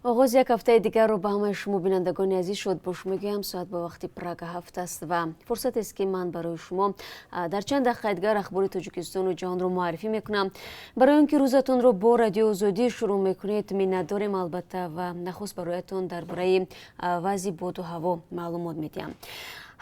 Оғози як ҳафтаи дигарро ба ҳамаи шумо, бинандагони азиз, шодбош мегӯям. Соат ба вақти Прага 7 аст ва фурсатест, ки ман барои шумо дар чанд дақиқаи дигар ахбори Тоҷикистону ҷаҳонро муаррифӣ мекунам. Барои он ки рӯзатонро бо Радиои Озодӣ шурӯъ мекунед, миннатдорем, албатта. Ва нахуст бароятон дар бораи вазъи боду ҳаво маълумот медиҳам.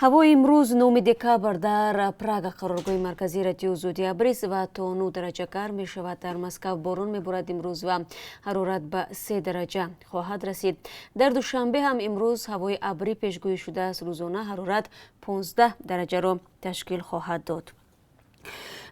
Ҳавои имрӯз, 9 декабр, дар Прага, қароргоҳи марказии Радиои Озодӣ, абрист ва то 9 дараҷа гарм мешавад. Дар Москав борон меборад имрӯз ва ҳарорат ба 3 дараҷа хоҳад расид. Дар Душанбе ҳам имрӯз ҳавои абрӣ пешгӯӣ шудааст. Рӯзона ҳарорат 15 дараҷаро ташкил хоҳад дод.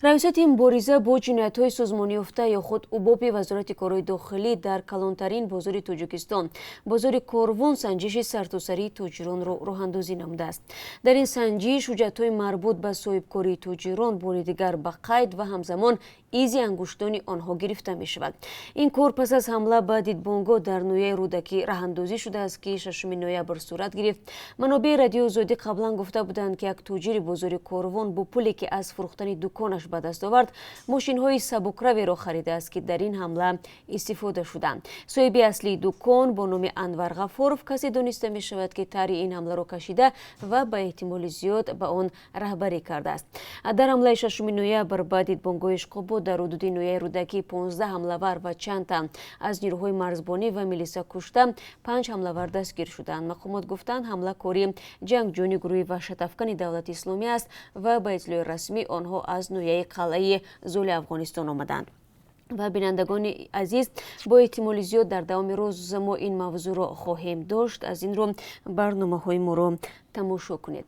Раёсати мубориза бо ҷиноятҳои созмонёфта ё худ УБОПи Вазорати корҳои дохилӣ дар калонтарин бозори Тоҷикистон, бозори Корвон, санҷиши сартосарии тоҷиронро роҳандозӣ намудааст. Дар ин санҷиш ҳуҷҷатҳои марбут ба соҳибкории тоҷирон бори дигар ба қайд ва ҳамзамон изи ангуштони онҳо гирифта мешавад. Ин кор пас аз ҳамла ба дидбонгоҳ дар ноҳияи Рӯдакӣ роҳандозӣ шудааст, ки 6 ноябр сурат гирифт. Манобеи Радиои Озодӣ қаблан гуфта буданд, ки як тоҷири бозори Корвон бо пуле, ки аз фурӯхтани дуконаш ба даст овард, мошинҳои сабукравиро харидааст, ки дар ин ҳамла истифода шуданд. Соҳиби аслии дукон бо номи Анвар Ғафуров касе дониста мешавад, ки тарҳи ин ҳамларо кашида ва ба эҳтимоли зиёд ба он раҳбарӣ кардааст. Дар ҳамлаи 6 ноябр ба дидбонгоҳи Ишқобод дар ҳудуди ноҳияи Рӯдакӣ 15 ҳамлавар ва чанд тан аз нирӯҳои марзбонӣ ва милиса кушта, панҷ ҳамлавар дастгир шуданд. Мақомот гуфтанд, ҳамла кори ҷангҷӯёни гурӯҳи ваҳшатафкани Давлати Исломӣ аст ва ба иттилои расмӣ онҳо аз ноҳияи Қалъаи Золи Афғонистон омаданд. Ва, бинандагони азиз, бо эҳтимоли зиёд дар давоми рӯз мо ин мавзӯъро хоҳем дошт. Аз ин рӯ барномаҳои моро тамошо кунед.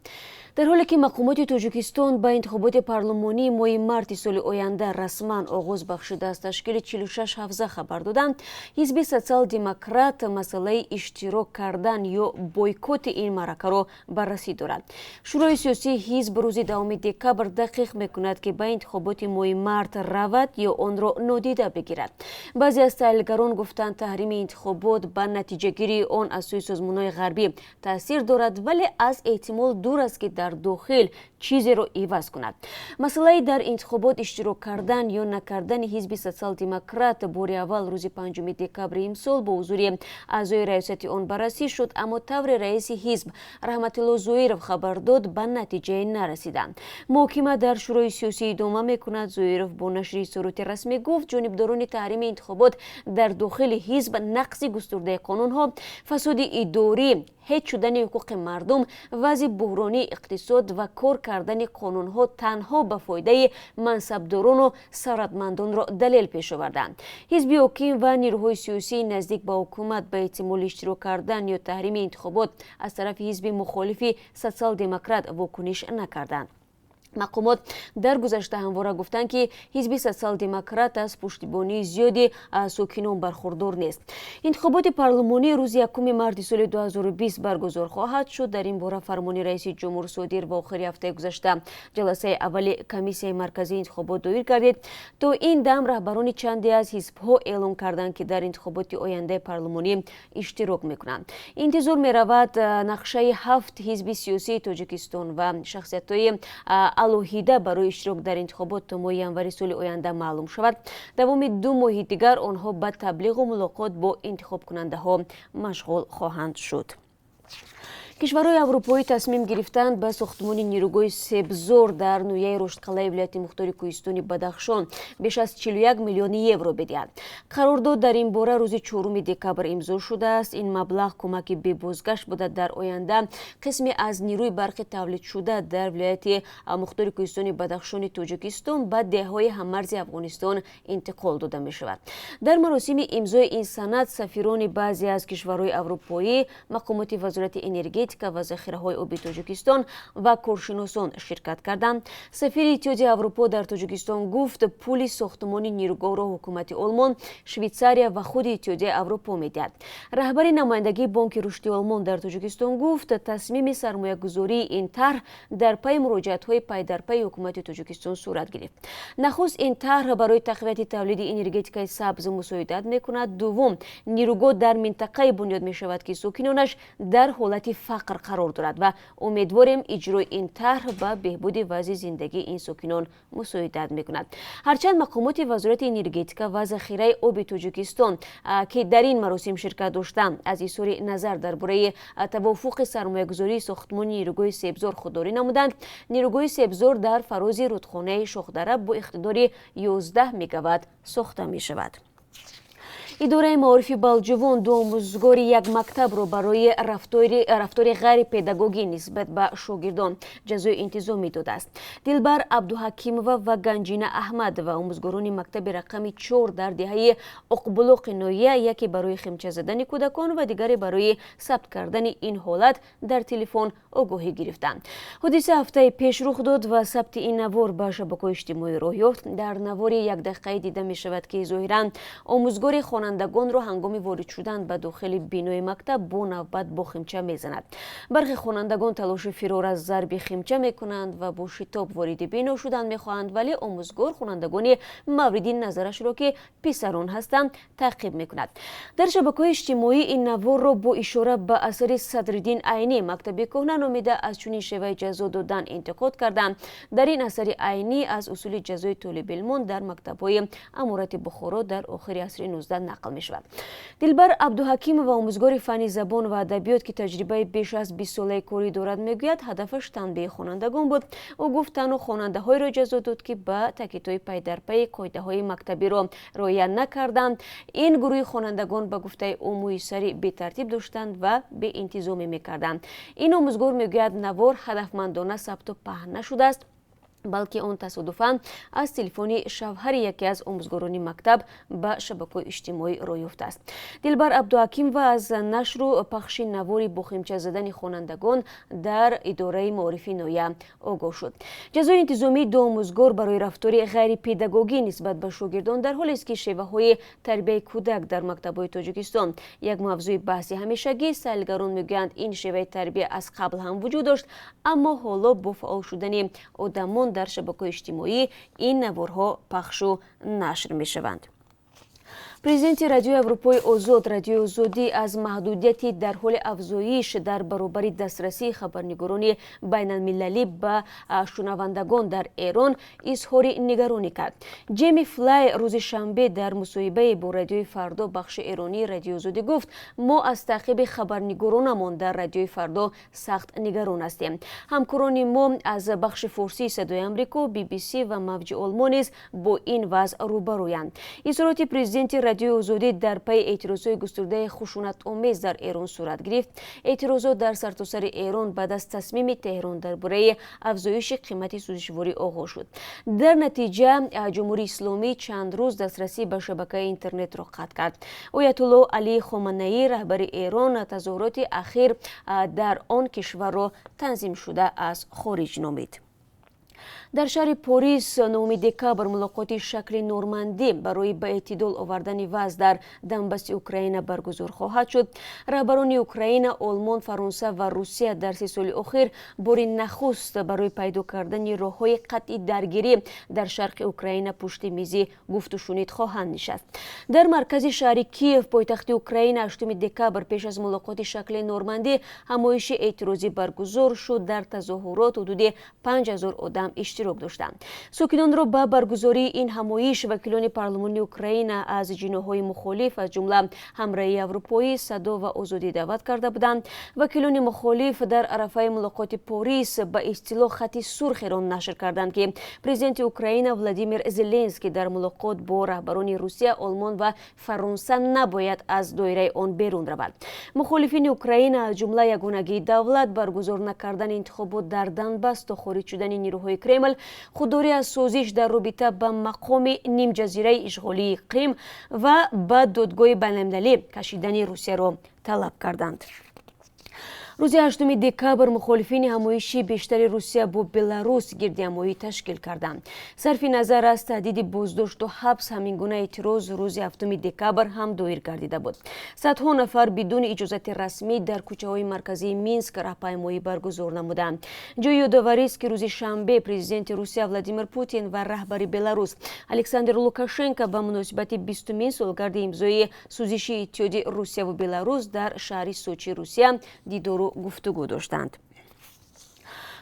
Дар ҳоле ки мақомоти Тоҷикистон ба интихоботи парлумонии моҳи марти соли оянда расман оғоз бахшида, аз ташкили 46 ҳавза хабар доданд, Ҳизби Социал-Демократ масъалаи иштирок кардан ё бойкоти ин маъракаро баррасӣ дорад. Шӯрои сиёсии ҳизб рӯзи 10 декабр дақиқ мекунад, ки ба интихоботи моҳи март равад ё онро нодида бигирад. Баъзе аз таҳлилгарон гуфтанд, таҳрими интихобот ба натиҷагирии он аз сӯи созмонҳои ғарбӣ таъсир дорад, вале аз эҳтимол дур аст, ки дар дохил чизеро иваз кунад. Масъалаи дар интихобот иштирок кардан ё накардани Ҳизби Социал-Демократ бори аввал рӯзи 5 декабри имсол бо ҳузури аъзои раёсати он баррасӣ шуд, аммо тавре раиси ҳизб Раҳматулло Зоиров хабар дод, ба натиҷае нарасиданд. Муҳокима дар шӯрои сиёсӣ идома мекунад. Зоиров бо нашри изҳороти расмӣ гуфт, ҷонибдорони таҳрими интихобот дар дохили ҳизб нақзи густурдаи қонунҳо, фасоди идорӣ, ҳеҷ шудани ҳуқуқи мардум, вазъи буҳронии иқтисод ва кор кардани қонунҳо танҳо ба фоидаи мансабдорону сарватмандонро далел пеш оварданд. Ҳизби ҳоким ва нирӯҳои сиёсии наздик ба ҳукумат ба эҳтимоли иштирок кардан ё таҳрими интихобот аз тарафи ҳизби мухолифи Социал-Демократ вокуниш накарданд. Мақомот дар гузашта ҳамвора гуфтанд, ки Ҳизби Социал-Демократ аз пуштибонии зиёди сокинон бархурдор нест. Интихоботи парлумонӣ рӯзи 1 марти соли 2020 баргузор хоҳад шуд. Дар ин бора фармони раиси ҷумҳур содир ва охири ҳафтаи гузашта ҷаласаи аввали Комиссияи марказии интихобот доир гардид. То ин дам раҳбарони чанде аз ҳизбҳо эълон карданд, ки дар интихоботи ояндаи парлумонӣ иштирок мекунанд. Интизор меравад, нақшаи ҳафт ҳизби сиёсии Тоҷикистон ва шахсиятҳои алоҳида барои иштирок дар интихобот то моҳи январи соли оянда маълум шавад. Давоми 2 моҳи дигар онҳо ба таблиғу мулоқот бо интихобкунандаҳо машғул хоҳанд шуд. Кишварҳои аврупоӣ тасмим гирифтанд, ба сохтмони нерӯгоҳи Себзор дар ноҳияи Роштқалаи вилояти мухтори кӯҳистони Бадахшон беш аз 41 миллиони евро бидиҳанд. Қарордод дар ин бора рӯзи 4 декабр имзо шудааст. Ин маблағ кӯмаки бебозгашт буда, дар оянда қисме аз нерӯи барқи тавлидшуда дар вилояти мухтори кӯҳистони Бадахшони Тоҷикистон ба деҳҳои ҳаммарзи Афғонистон интиқол дода мешавад. Дар маросими имзои ин санад сафирони баъзе аз кишварҳои аврупоӣ, мақомоти Вазорати энергетика ва захираҳои оби Тоҷикистон ва коршиносон ширкат карданд. Сафири Иттиҳоди Аврупо дар Тоҷикистон гуфт, пули сохтмони нерӯгоҳро ҳукумати Олмон, Швейтсария ва худи Иттиҳодияи Аврупо медиҳад. Раҳбари намояндагии Бонки рушди Олмон дар Тоҷикистон гуфт, тасмими сармоягузории ин тарҳ дар пайи муроҷиатҳои пайдарпайи ҳукумати Тоҷикистон сурат гирифт. Нахуст, ин тарҳ барои тақвияти тавлиди энергетикаи сабз мусоидат мекунад. Дуввум, нерӯгоҳ дар минтақае бунёд мешавад, ки сокинонаш дар ҳолати фақр Фақр қарор дорад ва умедворем, иҷрои ин тарҳ ба беҳбуди вазъи зиндагии ин сокинон мусоидат мекунад. Ҳарчанд мақомоти Вазорати энергетика ва захираи оби Тоҷикистон, ки дар ин маросим ширкат доштанд, аз изҳори назар дар бораи тавофуқи сармоягузории сохтмони нерӯгоҳи Себзор худдорӣ намуданд. Нерӯгоҳи Себзор дар фарози рудхонаи Шохдара бо иқтидори 11 мегаватт сохта мешавад. Идораи маорифи Балҷувон ду омӯзгори як мактабро барои рафтори ғайрипедагогӣ нисбат ба шогирдон ҷазои интизомӣ додааст. Дилбар Абдуҳакимова ва Ганҷина Аҳмадова, омӯзгорони мактаби рақами 4 дар деҳаи Оқбулоқи ноҳия, яке барои химча задани кӯдакон ва дигаре барои сабт кардани ин ҳолат дар телефон огоҳӣ гирифтанд. Ҳодиса ҳафтаи пеш рух дод ва сабти ин навор ба шабакаҳои иҷтимоӣ роҳ ёфт. Дар навори якдақиқаӣ дида мешавад, ки зоҳиран омӯзгори хонандагонро ҳангоми ворид шудан ба дохили бинои мактаб бо навбат бо химча мезанад. Бархе хонандагон талоши фирор аз зарби химча мекунанд ва бо шитоб вориди бино шудан мехоҳанд, вале омӯзгор хонандагони мавриди назарашро, ки писарон ҳастанд, таъқиб мекунад. Дар шабакаҳои иҷтимоӣ ин наворро бо ишора ба асари Садриддин Айнӣ «Мактаби кӯҳна» номида, аз чунин шеваи ҷазо додан интиқод карданд. Дар ин асари Айнӣ аз усули ҷазои толибилмон дар мактабҳои Аморати Бухоро дар охири асри 19 нақл мешавад. Дилбар Абдуҳакимова, омӯзгори фанни забон ва адабиёт, ки таҷрибаи беш аз 20-солаи корӣ дорад, мегӯяд, ҳадафаш танбеҳи хонандагон буд. Ӯ гуфт, танҳо хонандаҳоеро ҷазо дод, ки ба таъкидҳои пайдарпайи қоидаҳои мактабиро риоя накарданд. Ин гурӯҳи хонандагон, ба гуфтаи ӯ, мӯи сари бетартиб доштанд ва беинтизомӣ мекарданд. Ин омӯзгор мегӯяд, навор ҳадафмандона сабту паҳн нашудааст, балки он тасодуфан аз телефони шавҳари яке аз омӯзгорони мактаб ба шабакаҳои иҷтимоӣ роҳ ёфтааст. Дилбар Абдуҳакимова аз нашру пахши навори бо химча задани хонандагон дар идораи маорифи ноҳия огоҳ шуд. Ҷазои интизомии ду омӯзгор барои рафтори ғайрипедагогӣ нисбат ба шогирдон дар ҳолест, ки шеваҳои тарбияи кӯдак дар мактабҳои Тоҷикистон як мавзӯи баҳси ҳамешагӣ. Таҳлилгарон мегӯянд, ин шеваи тарбия аз қабл ҳам вуҷуд дошт, аммо ҳоло бо фаъол шудани одамон дар шабакаҳои иҷтимоӣ ин наворҳо пахшу нашр мешаванд. Президенти Радиои Аврупои Озод, Радиои Озодӣ, аз маҳдудияти дар ҳоли афзоиш дар баробари дастрасии хабарнигорони байналмилалӣ ба шунавандагон дар Эрон изҳори нигаронӣ кард. Ҷеми Флай рӯзи шанбе дар мусоҳибае бо Радиои Фардо, бахши эронии Радиои Озодӣ, гуфт: «Мо аз таъқиби хабарнигоронамон дар Радиои Фардо сахт нигарон ҳастем. Ҳамкорони мо аз бахши форсии Садои Амрико, BBC ва Мавҷи Олмон низ бо ин вазъ рӯбарӯянд». Изҳороти президенти Радиои Озодӣ дар пайи эътирозҳои густурдаи хушунатомез дар Эрон сурат гирифт. Эътирозот дар сартосари Эрон баъд аз тасмими Теҳрон дар бораи афзоиши қимати сӯзишворӣ оғоз шуд. Дар натиҷа Ҷумҳурии Исломӣ чанд рӯз дастрасӣ ба шабакаи интернетро қатъ кард. Оятулло Алӣ Хоманаӣ, раҳбари Эрон, тазоҳуроти ахир дар он кишварро танзимшуда аз хориҷ номид. Дар шаҳри Порис 9 декабр мулоқоти шакли нормандӣ барои ба эътидол овардани вазъ дар Донбасси Украина баргузор хоҳад шуд. Раҳбарони Украина, Олмон, Фаронса ва Русия дар 3 соли охир бори нахуст барои пайдо кардани роҳҳои қатъи даргирӣ дар шарқи Украина пушти мизи гуфтушунид хоҳанд нишаст. Дар маркази шаҳри Киев, пойтахти Украина, 8 декабр пеш аз мулоқоти шакли нормандӣ ҳамоиши эътирозӣ баргузор шуд. Дар тазоҳурот ҳудуди 5000 одам иштирок доштанд. Сокинонро ба баргузории ин ҳамоиш вакилони парлумони Украина аз ҷиноҳҳои мухолиф, аз ҷумла Ҳамраҳии Аврупоӣ, Садо ва Озодӣ даъват карда буданд. Вакилони мухолиф дар арафаи мулоқоти Порис ба истилоҳ хати сурхеро нашр карданд, ки президенти Украина Владимир Зеленский дар мулоқот бо раҳбарони Русия, Олмон ва Фаронса набояд аз доираи он берун равад. Мухолифини Украина, аз ҷумла ягонагии давлат, баргузор накардани интихобот дар Донбасс то хориҷ шудани нирӯҳои Кремл, худдорӣ аз созиш дар робита ба мақоми нимҷазираи ишғолии Қрим ва ба додгоҳи байналмилалӣ кашидани Русияро талаб карданд. Рӯзи 8 декабр мухолифини ҳамоиши бештари Русия бо Беларус гирдиҳамоӣ ташкил карданд. Сарфи назар аз таҳдиди боздошту ҳабс, ҳамин гуна эътироз рӯзи 7 декабр ҳам доир гардида буд. Садҳо нафар бидуни иҷозати расмӣ дар кӯчаҳои марказии Минск раҳпаймоӣ баргузор намуданд. Ҷои ёдоварист, ки рӯзи шанбе президенти Русия Владимир Путин ва раҳбари Беларус Александр Лукашенко ба муносибати 20-умин солгарди имзои созиши иттиҳоди Русияву Беларус дар шаҳри Сочи Русия дидору Гуфтугӯ доштанд.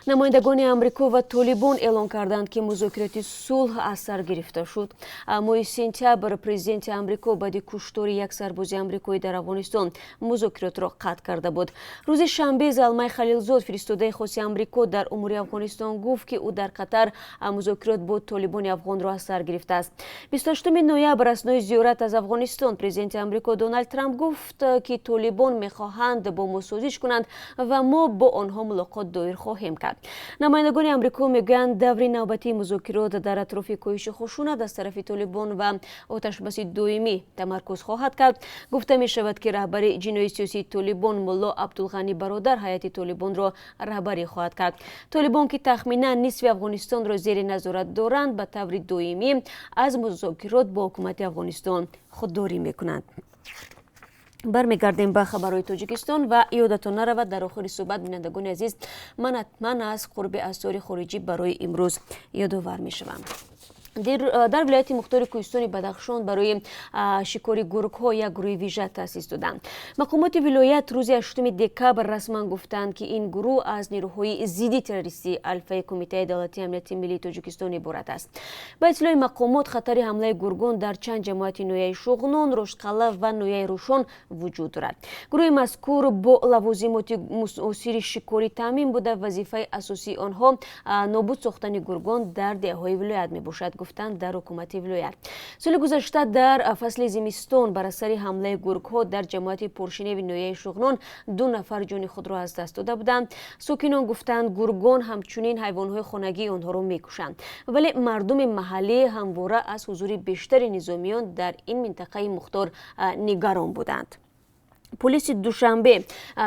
Намояндагони Амрико ва Толибон эълон карданд, ки музокироти сулҳ аз сар гирифта шуд. Моҳи сентябр президенти Амрико баъди куштори як сарбози амрикоӣ дар Афғонистон музокиротро қатъ карда буд. Рӯзи шанбе Залмай Халилзод, фиристодаи хоси Амрико дар умури Афғонистон, гуфт, ки ӯ дар Қатар музокирот бо толибони афғонро аз сар гирифтааст. 28 ноябр, аснои зиёрат аз Афғонистон, президенти Амрико Доналд Трамп гуфт, ки толибон мехоҳанд бо мо созиш кунанд ва мо бо онҳо мулоқот доир хоҳем кард. Намояндагони Амрико мегӯянд, даври навбатии музокирот дар атрофи коҳиши хушунат аз тарафи толибон ва оташбаси доимӣ тамаркуз хоҳад кард. Гуфта мешавад, ки раҳбари ҷиноҳи сиёсии толибон Мулло Абдулғанӣ Бародар ҳайати толибонро раҳбарӣ хоҳад кард. Толибон, ки тахминан нисфи Афғонистонро зери назорат доранд, ба таври доимӣ аз музокирот бо ҳукумати Афғонистон худдорӣ мекунанд. Бармегардем ба хабарҳои Тоҷикистон ва ёдатон наравад, дар охири суҳбат, бинандагони азиз, ман ҳатман аз қурби асъори хориҷӣ барои имрӯз ёдовар мешавам. Дар вилояти мухтори кӯҳистони Бадахшон барои шикори гургҳо як гурӯҳи вижа таъсис доданд. Мақомоти вилоят рӯзи 8 декабр расман гуфтанд, ки ин гурӯҳ аз нерӯҳои зидди террористии Алфаи Кумитаи давлатии амнияти миллии Тоҷикистон иборат аст. Ба иттилои мақомот, хатари ҳамлаи гургон дар чанд ҷамоати ноҳияи Шуғнон, Роштқалъа ва ноҳияи Рӯшон вуҷуд дорад. Гурӯҳи мазкур бо лавозимоти муосири шикорӣ таъмин буда, вазифаи асосии онҳо нобуд сохтани гургон дар деҳаҳои вилоят мебошад, гуфтанд дар ҳукумати вилоят. Соли гузашта дар фасли зимистон бар асари ҳамлаи гургҳо дар ҷамоати Поршиневи ноҳияи Шуғнон ду нафар ҷони худро аз даст дода буданд. Сокинон гуфтанд, гургон ҳамчунин ҳайвонҳои хонагии онҳоро мекушанд, вале мардуми маҳаллӣ ҳамвора аз ҳузури бештари низомиён дар ин минтақаи мухтор нигарон буданд. Полиси Душанбе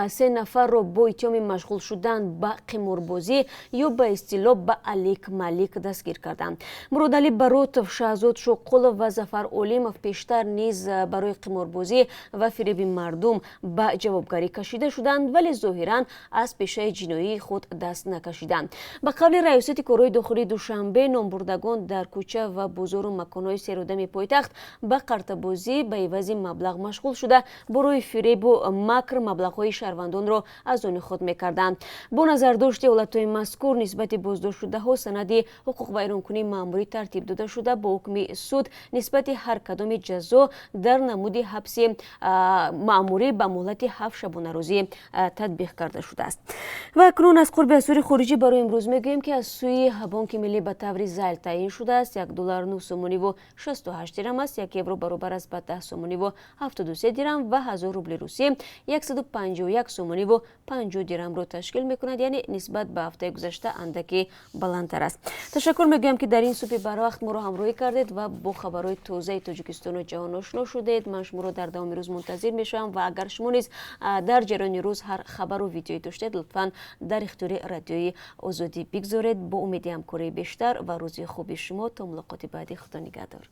се нафарро бо иттиҳоми машғул шудан ба қиморбозӣ ё ба истилоҳ ба алик малик дастгир карданд. Муродалӣ Баротов, Шаҳзод Шоқулов ва Зафар Олимов пештар низ барои қиморбозӣ ва фиреби мардум ба ҷавобгарӣ кашида шуданд, вале зоҳиран аз пешаи ҷиноии худ даст накашиданд. Ба қавли Раёсати корҳои дохилии Душанбе, номбурдагон дар кӯча ва бозору маконҳои серодами пойтахт ба қартабозӣ ба ивази маблағ машғул шуда, бо роҳи фиребу макр маблағҳои шаҳрвандонро аз они худ мекарданд. Бо назардошти ҳолатҳои мазкур нисбати боздоштшудаҳо санади ҳуқуқвайронкунии маъмурӣ тартиб дода шуда, бо ҳукми суд нисбати ҳар кадоми ҷазо дар намуди ҳабси маъмурӣ ба муҳлати 7 шабонарӯзӣ татбиқ карда шудааст. Ва акнун аз қурби асъори хориҷӣ барои имрӯз мегӯем, ки аз сӯи Бонки Миллӣ ба таври зайл таъин шудааст. 1 доллар 9 сомониву 68 дирам аст, 1 евро баробар аст ба 10 сомониву 73 дирам ва 1000 рубли русӣ 151 сомониву 50 дирамро ташкил мекунад, яъне нисбат ба ҳафтаи гузашта андаке баландтар аст. Ташаккур мегӯям, ки дар ин субҳи барвақт моро ҳамроҳӣ кардед ва бо хабарҳои тозаи Тоҷикистону ҷаҳон ошно шудед. Ман шуморо дар давоми рӯз мунтазир мешавам ва агар шумо низ дар ҷараёни рӯз ҳар хабару видеое доштед, лутфан дар ихтиёри Радиои Озодӣ бигзоред. Бо умеди ҳамкории бештар ва рӯзи хуби шумо, то мулоқоти баъдӣ, Худо нигаҳдор.